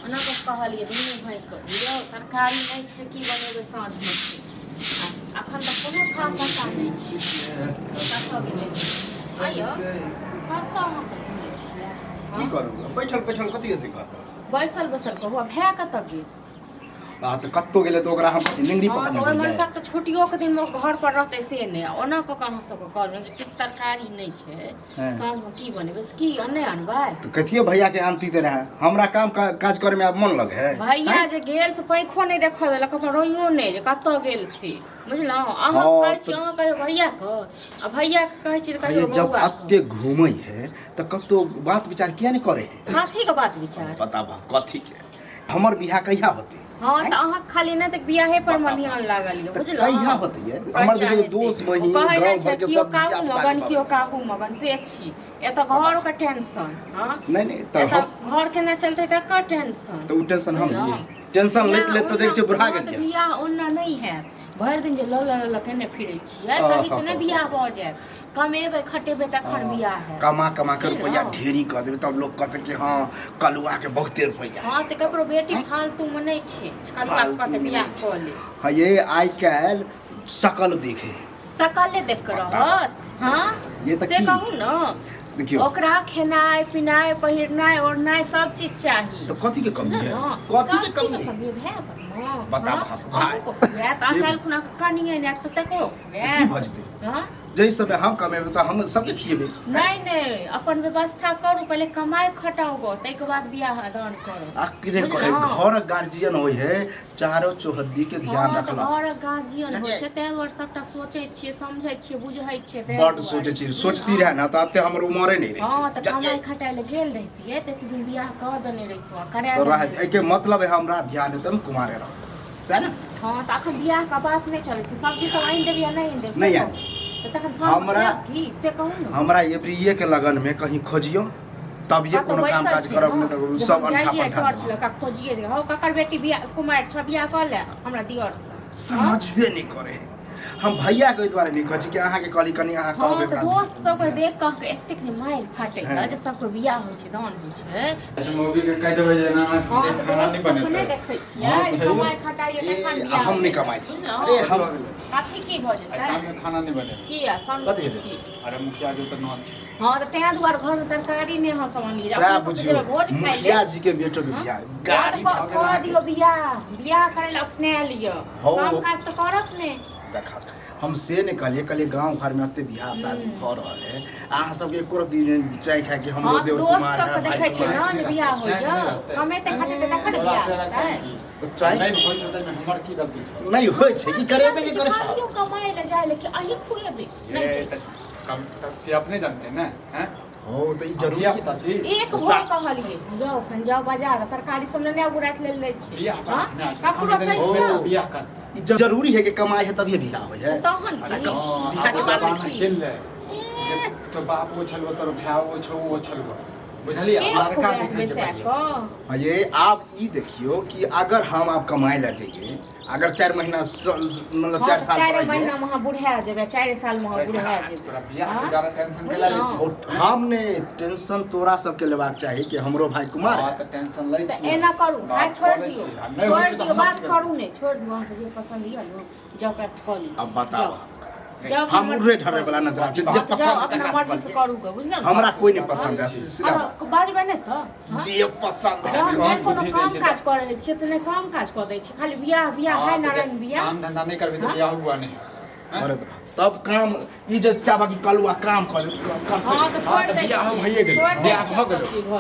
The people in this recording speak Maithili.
ओना कऽ कहलियै दुनू भाइके, यौ तरकारी नहि छै, की बनेबै साँझमे से? आ एखन तऽ कोनो था पता नहि छै कतऽ गेलै। आ यौ, कतऽ अहाँ सब घुमै छियै? की करू, बैठल बैठल कथी हेतै घर पर? बैसल बैसल कहू, आ भाय कतऽ गेल? आ तऽ कतौ गेलै तऽ ओकरा हम कथी नेंगरी हँ पकड़ने तऽ ओहि घुरियै? मनसाके तऽ छुट्टियोके दिनमे घर पर रहतै से नहि। आ ओना कऽ कऽ अहाँ सबके कहलहुँ जे किछु तरकारी नहि छै, साँझमे की बनेबै से? की नहि अनबै? तऽ कथियो भैया के आनती तऽ रहै, हमरा काम काज करे में आब मन लगे है। भैया जे गेल से पैखो नहि देखऽ देलक, अपन रोइयो नहि जे कतऽ गेल से, बुझलहुँ? अहाँ कहै छी, अहाँ कहियौ भैयाके, आ भैयाके कहै छी तऽ कहियौ जब बौआके। एते घूमै है तऽ कतौ बात विचार किया नहि करे है? कथीके बात विचार? बताबह कथी के? हमर बियाह कहिया होते? हँ तऽ अहाँ खाली नहि तऽ बियाहे पर मे ध्यान लागल यऽ, तऽ बुझलहुँ? कहिया होते ये हमर? कहिया देखियौ हेतै? दोस्त बहिन कहै नहि गाँव छै भर के केओ सब काहू धिया पुता मगन, के केओ काहू मगन से छी। एतऽ घर के टेंशन, हँ नहीं नहीं तऽ एतऽ हम घर केना चलतै तकर टेंशन। तऽ ओ टेंशन हम बुझलहुँ? लिए टेंशन लैत लैत तऽ देख छियै बुढ़ा हँ, तऽ गेलियै। बियाह ओना नहि हैत। भरि दिन जे लऽ लऽ लऽ केने फिरै छियै तही से नहि बियाह भऽ जायत। कमेबै खटेबै तखन बियाह हैत। कमा कमा के रुपैआ बुझलहुँ? ढेरी कऽ देबै तब लोक कहतै कि हँ, कलुआ के बहुते रुपैआ। हँ तऽ ककरो बेटी फालतूमे नहि छै कलुआ फालतूमे कहतै बियाह नहि छै। कऽ ले। हँ ये, आइ काल्हि शकल देखे। सकले देख कऽ रहत? हँ ये तऽ से की? कहू ने। देखियौ, ओकरा खेनाइ पिनाइ पहिरनाइ ओढ़नाइ सब चीज चाही। तऽ कथी के कमी है? हँ, कथी के कमी है? कमी भए पर बताबऽ भाय। खुआएत आ काल्हि खुना कनिए नहि तऽ तकरो तऽ की खुआएत। भऽ जेतै? हँ जाहि समय हम कमेबै तऽ हम सबके खिएबै। नहि नहि, अपन व्यवस्था करू पहिले, कमाइ खटाउ गो, ताहिके बाद बियाह दान करू। आ किरे कहे बुझलहुँ? घरक गार्जियन होइ है, चारो चौहद्दी के ध्यान हँ तऽ रखलक। घरक गार्जियन होइ छै, ताहि दुआरे सबटा सोचै छियै, समझै छियै, बुझै छियै, ताहि बड दुआरे। सोचै छी। सोचती रहे ने तऽ एते हमर उमरे नहि रहे। हँ तऽ कमाइ खटाइ लए गेल रहितियै तऽ एते दिन बियाह कऽ देने रहितहुँ आ करा तऽ देने रहे एहिके मतलब है हमरा बियाह नहि तऽ हम कुमारे रहब, सएह ने? हँ तऽ अखन बियाह के बात नहि चलै छै। सब्जी सब आनि देबै या नहि आनि देबै? नहि से आनि। कहू। तऽ तखन साँझमे खुआएब की से कहू ने। हमरा एबरिये के लगन में कहीं खोजियो तभिए कतौ कोनो काम बैसल काज छी करब, ने नहि तऽ जे सब हम अनठा जाइए पंठा टॉर्च देब। लऽ कऽ खोजिए जे हौ ककर बेटी बियाह कुमारि छ, बियाह कऽ ले हमरा दिअर से। समझबे नहि करे है। हम भैया के ओहि दुआरे नहि कहै छी कि अहाँके कहली कनि अहाँ हँ कहबै तऽ ओकरा। दोस्त सबके देख कऽ एतेक जे मारि फाटै हँ। जे सबके बियाह होइ छै, दान होइ छै। अच्छा, मौगी के कहि देबै जे एना एना हँ छै, तऽ खाना दोस्त नहि सबके नहि बनेतै। देखै छियै हँ, जे छै। कमाइ खटाइ ए, तखन बियाह हम नहि होइ छै। कमाइ छी। बुझलहुँ? अरे हम कथी की भऽ आइ जेतै? शाममे खाना नहि बनेबै। किया साँझमे? कथी की भेलै? छी? अरे मुखिया जी तऽ नौत छै। हँ तऽ तें दुआरे घरमे तरकारी नहि अहाँ सब अनलियै। सएह अपना सब तऽ बुझियौ जेबै भोज खाइ मुखिया लेल। जी के बेटो के बियाह गाड़ी हँ तऽ कऽ दियौ बियाह। बियाह करै लए अपने लिअ, हौ। काम काज तऽ करत ने। देखा, हम से नहि कहलियै, कहलियै गाँव घरमे एते बियाह शादी भऽ रहल है, अहाँ सबके एको रत्ती चाय खाय के हमरो हँ तऽ देवर दोस्त कुमार है, सबके भाई देखै छियै कुमार ने जे बियाह होइया, कमेतै खटेतै तखन तोरा बियाह से हेतै। चाही की? तऽ चाय नहि होइ छै ताहिमे हमर की गलती छै? नहि होइ छै कि करेबे नहि करै छै। कहियो कमाइ लए जाइ लए कि अहीं खुएबै? जे नहि दै तऽ छी। कम तब से अपने जानते ने हैं। हो तऽ ई जरूरी धिया पुता छी। एक भोर कहलियै जाउ एखन जाउ बाजार, तरकारी सब लेने आबू, राति लेल लै छी। बियाह हँ पर नहि ककरो चाहिए बियाह करते। ई जरूरी है कि कमाई है तभिए बियाह होइ है? तहन अरे की? हँ, बियाह के आब बाद जमाना गेल रहै जे तोर बाप ओ छलबो, तोर भाय ओ छौ, ओ छलबो, बुझलियै? के लड़का खुआएत देखै छै बैसा पहिले। कऽ? हाँ, ये आब ई देखियौ कि अगर हम आब कमाए लए जइए, अगर 4 महीना मतलब हँ 4 तऽ साल पर 4 आइए महीनामे अहाँ बुढ़ा जेबै, 4 सालमे अहाँ बुढ़ा जेबै। तोरा बियाह के हँ? ज्यादा टेंशन के लै छी? ओ हम ने टेंशन तोरा सबके लेबाक चाही कि हमरो भाई कुमार हँ है। तऽ टेंशन लै तऽ छियै। एना करू, बात हाथ छोड़ि कऽ लै दियौ। छियै। आ नहि होइ छोड़ि छै तऽ दियौ, हमर बात की करू ने, छोड़ि दियौ। अहाँके जे पसन्द यऽ ने, जाउ ओकरासँ कऽ लिअ। अब बताब। जाउ जाउ, हम अपना उड़े मर्जीसँ ढरे करू। वाला नजर छै, जे हँ तऽ जाउ पसंद अपना तकरा से मर्जीसँ करियै। करू गऽ, बुझलहुँ ने? हमरा कोई नहीं पसंद है, सीधा बात। हँ, बाजबै नहि तऽ हँ? जे पसंद है जहन नहि कर। कोनो बुद्धि दै काम छै काज करै छियै तऽ नहि काम काज कऽ दै छै, खाली बियाह बियाह हँ हाय तऽ जे नारायण बियाह। काम धंधा नहि करबै तऽ हँ? बियाह हुआ नहि हैं? अरे तब काम ई जे चाहबा कि कलुआ काम कर करते। हँ तऽ हँ छोड़ि तऽ दै बियाह छियै, भइए गेलै। छोड़ि दै बियाह छियै भऽ सब गेलै। चीज घर।